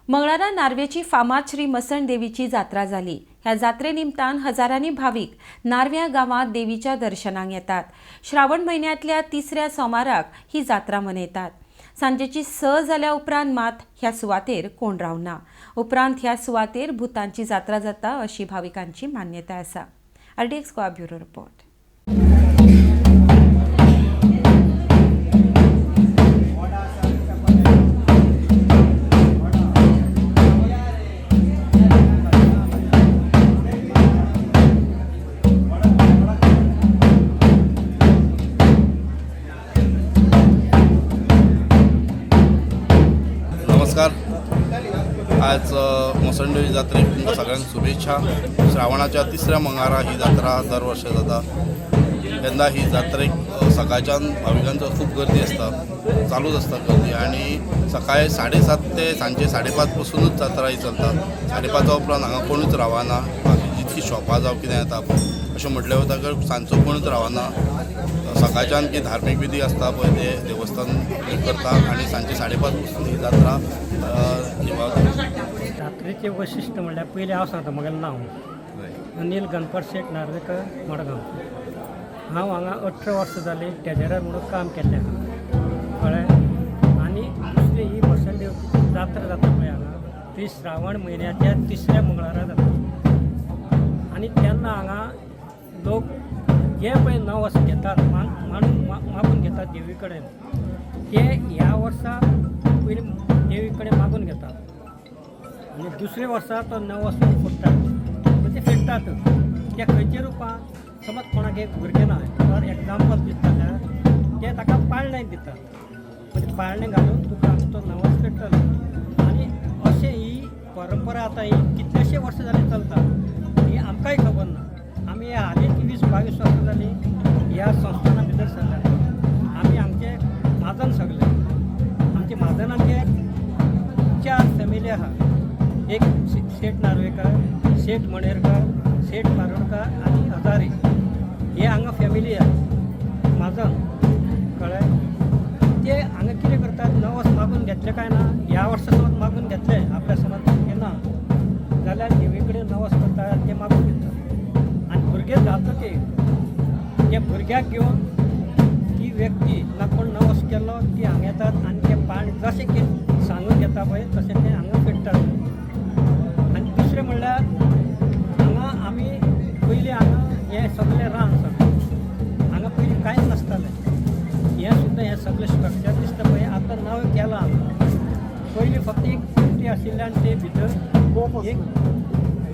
मंगळारा नार्वेची फामाद श्री मसण देवीची जात्रा जाली. ह्या जात्रे निमतान हजारांनी भावीक नार्व्या गांवांत देवीच्या दर्शनाक येतात. श्रावण म्हयन्यांतल्या तिसऱ्या सोमाराक ही जात्रा मनयतात. सांजेची 6 जाल्या उपरांत मात ह्या सुवातेर कोण रावना. उपरांत ह्या सुवातेर भुतांची जात्रा जाता अशी भाविकांची मान्यताय आसा. RDX Goa bureau report. नमस्कार. आज मसंडोळी जात्रेक तुमकां सगळ्यांक शुभेच्छा. श्रावणाच्या तिसऱ्या मंगळारा ही जात्रा दर वर्सा जाता. तेन्ना ही जात्रेक सकाळच्यान भाविकांचो खूब गर्दी आसता, चालूच आसता गर्दी. आनी सकाळी 7:30 ते सांजचे 5:30 पसुनूच जात्रा ही चलता. 5:30 उपरांत हांगा कोणूच रावना. बाकी जितकी शॉपां जावं कितें येता अशें म्हटलें वता की सांजचो कोणूच रावना. सकाळच्यान की धार्मीक विधी आसता पळय ते देवस्थान करता आनी सांजचे 5:30 पसून ही जात्रा निभावता. जात्रेचें वैशिश्ट म्हणल्यार पयलीं हांव सांगता म्हगेलें नांव अनिल गणपत शेट नार्वेकर, मडगांव. हांव हांगा 18 वर्सां जालीं ट्रेजरर म्हणून काम केल्लें आसा, कळ्ळें. आनी दुसरी ही मसण देवतेची जात्रा जाता पळय हांगा, ती श्रावण म्हयन्याच्या तिसऱ्या मंगळारा जाता. आनी तेन्ना हांगा लोक जे पळय नवस घेतात, मांडून मागून घेतात देवी कडेन, ते ह्या वर्सा पयलीं देवी कडेन मागून घेतात आनी दुसऱ्या वर्सा तो नवस फोडटात, म्हणजे फेडटात. ते खंयच्या रुपान, समज कोणाक एक भुरगें ना, फॉर एग्जाम्पल दिता जाल्यार ते ताका पाळणें दितात, म्हणजे पाळणें घालून तुका आमी तो नवस फेडटलो. आनी अशें ही परंपरा आतां ही कितलेशे वर्सां जाली चलता, ही आमकांय खबर ना. आमी हालींच 20-22 वर्सां जालीं ह्या संस्थाना भितर सरल्यात. आमी आमचे म्हाजन सगळे, आमचे म्हाजनांचे 4 फॅमिली आहा. एक शेठ नार्वेकर, शेठ मणेरकर, शेठ पारोडकर आनी हजारे, हे हांगा फॅमिली आहा म्हाजन, कळ्ळें. ते हांगा कितें करतात, नवस मागून घेतले काय ना, ह्या वर्सा समज मागून घेतले, आपल्या समज भुरगें ना जाल्यार देवी कडेन नवस करतात, ते मागून घेतात. आनी भुरगें जातकीर त्या भुरग्याक घेवन ती व्यक्ती ना कोण नवस केल्लो ती हांगा येतात आनी ते पाणी जशें कितें सांगून घेता पळय तशें तें हांगा फेडटात. आनी दुसरें म्हणल्यार हांगा आमी पयलीं हांगा हें सगळें रान, सगळें हांगा पयलीं कांयच नासतालें. हें सुद्दां हें सगळें स्ट्रक्चर दिसता पळय आतां नवें केलां हांगा. पयलीं फक्त एक कुटी आशिल्लें आनी ते भितर एक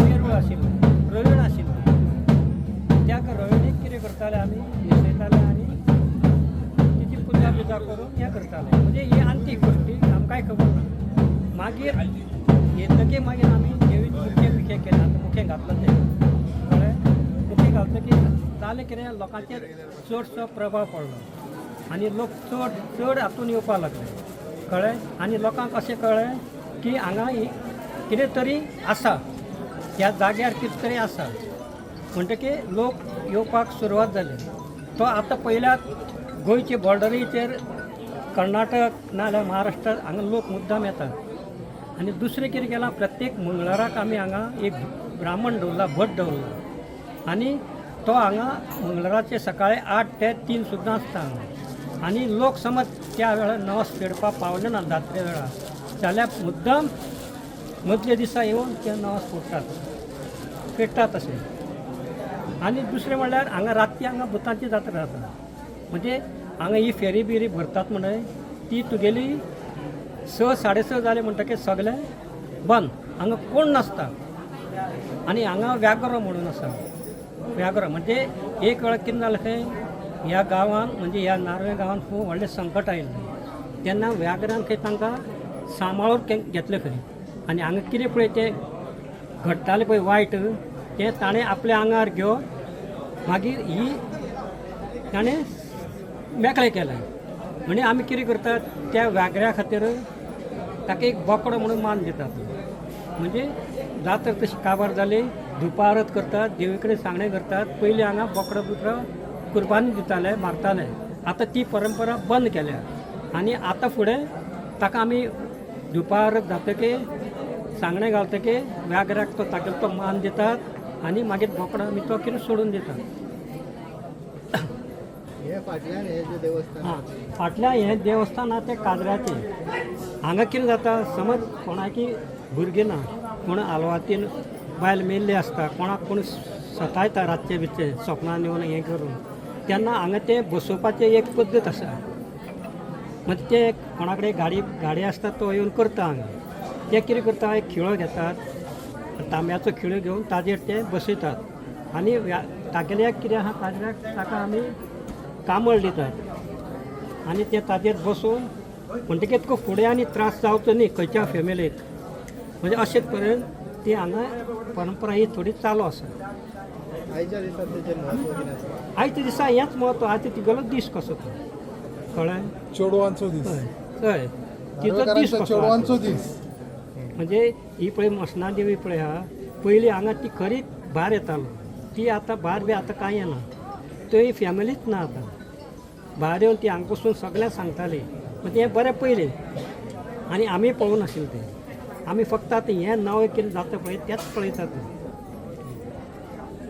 वेरूळ आशिल्लें, रवीण आशिल्लें. त्या रविणीक कितें करताले आमी, न्हेसयताले आनी तिची पुजा बिजा करून हें करताले. म्हणजे ही आंतीक गोश्टी आमकांय खबर ना. मागीर येतकीर मागीर आमी देवीक मुखें बिखें केलें. आतां मुखें घातलां तें, कळ्ळें. मुखें घालतकीर जालें कितें, लोकांचेर चडसो प्रभाव पडलो आनी लोक चड चड हातून येवपाक लागले, कळ्ळें. आनी लोकांक अशें कळ्ळें की हांगा कितें तरी आसा, ह्या जाग्यार कितें तरी आसा. म्हणटकीर लोक येवपाक सुरवात जाली. तो आतां पयल्या गोंयचे बॉर्डरीचेर कर्नाटक नाजाल्यार महाराष्ट्र हांगा लोक मुद्दाम येतात. आनी दुसरें कितें केलां, प्रत्येक मंगळाराक आमी हांगा एक ब्राह्मण दवरला, भट दवरला आनी तो हांगा मंगळाराचे सकाळी 8 ते 3 सुद्दां आसता हांगा. आनी लोक समज त्या वेळार नवस फेडपाक पावले ना जात्रे वेळार जाल्यार मुद्दाम मदल्या दिसा येवन ते नवस फोडटात, फेडटात अशें. आनी दुसरें म्हणल्यार हांगा रातची हांगा भुतांची जात्रा जाता. म्हणजे हांगा ही फेरी बिरी भरतात म्हणून ती तुगेली 6 6:30 जाले म्हणटकीर सगळें बंद, हांगा कोण नासता. आनी हांगा व्याघ्र म्हणून आसा. व्याघ्र म्हणजे एक वेळा कितें जालें खंय, ह्या गांवान, म्हणजे ह्या नार्वे गांवान खूब व्हडलें संकट आयिल्लें. तेन्ना व्याघ्रान खंय तांकां सांबाळून घेतलें खंय. आनी हांगा कितें पळय तें घडटालें पळय वायट, तें ताणें आपल्या आंगार घेवन मागीर ही ताणें मेकळें केलें. म्हणजे आमी कितें करतात, त्या व्याघ्र्या खातीर ताका एक बोकडो म्हणून मान दितात. म्हणजे जात्रा तशी काबार जाली, धुपारत करतात, देवी कडेन सांगणें करतात. पयलीं हांगा बोकडो बिकडो कुर्बानी दिताले, मारताले. आतां ती परंपरा बंद केल्या आनी आतां फुडें ताका आमी धुपारत जातकीर सांगणें घालतकीर व्याघ्राक तो तागेलो तो मान दितात आनी मागीर बोकडो आमी तो कितें सोडून दितात. हे फाटल्यान हे जे देवस्थान आं, फाटल्यान हें देवस्थान आहा तें काजऱ्याचें. हांगा कितें जाता, समज कोणाकी भुरगीं ना, कोण आलवातीन बायल मेल्ली आसता, कोणाक कोण सतायता रातचे बितचे सपनान येवन हें करून, तेन्ना हांगा तें बसोवपाचें एक पद्दत आसा. मागीर ते कोणा कडेन गाडी गाडी आसता तो येवन करता हांगा. ते कितें करता, एक खिळो घेतात, तांब्याचो खिळो घेवन ताजेर ते बसयतात आनी तागेल्या कितें आहा काजऱ्याक ताका आमी कांबळ दितात आनी ते ताजेर बसून म्हणटकीर तुका फुडें आनी त्रास जावचो न्ही खंयच्या फॅमिलीक. म्हणजे अशें पर्यंत ती हांगा परंपरा ही थोडी चालू आसा. आयच्या दिसा तेचें म्हत्व कितें आसा? आयच्या दिसा हेंच म्हत्व. आयज तिगेलो दीस कसो तो, कळ्ळें? चेडवांचो दीस. हय हय, तिचो दीस नार्वेकारांचो कसो चेडवांचो आसा. दीस. म्हणजे ही पळय मसणा देवी पळय आहा, पयलीं हांगा ती खरी भार येतालो, ती आतां भार बी आतां कांय येना, थंय फॅमिलीच ना आतां. भार येवन ती हांगा बसून सगळ्यांक सांगताली. म्हणजे हें बरें पयलीं आनी आमी पळोवं नाशिल्लें तें. आमी फक्त आतां हें नवें कितें जाता पळय तेंच पळयतात.